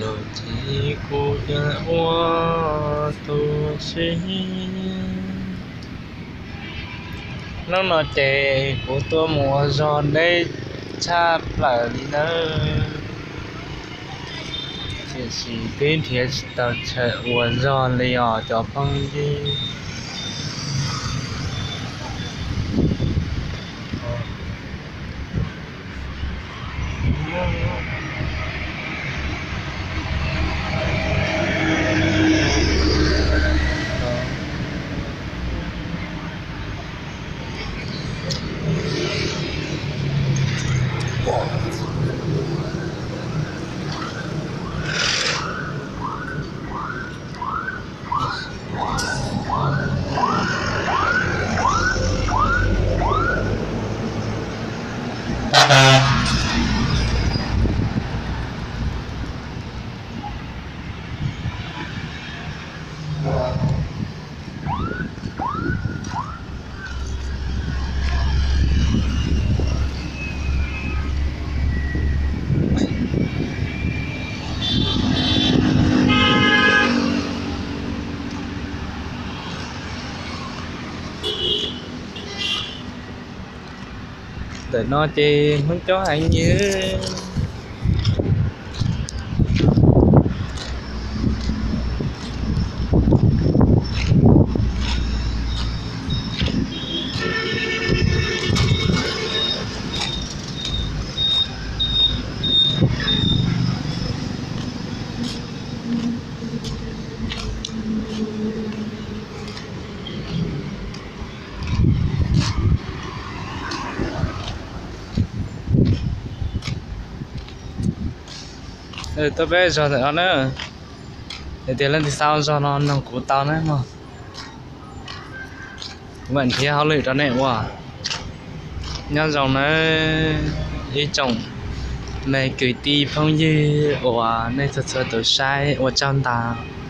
Ces kuv yuav ua tu siab. Hnub no ces kuv tuaj mus ua zog deb tshaj plaws li nawb. Tiam sis twb nrhiav tsis tau chaw ua zog li os cov phooj ywg. Ntawm no ces Hmoob coob heev li. Tuaj peb zog ntawm no na. Yog tias leej twg xav ua zog no noog kuv tau na mog. Kuv mam nrhiav hauj lwm rau nej ua. Nyob zoo nawb ib tsoom me kwv tij phooj ywg uas nej txhua txhua tus saib, ua tsaug ntau.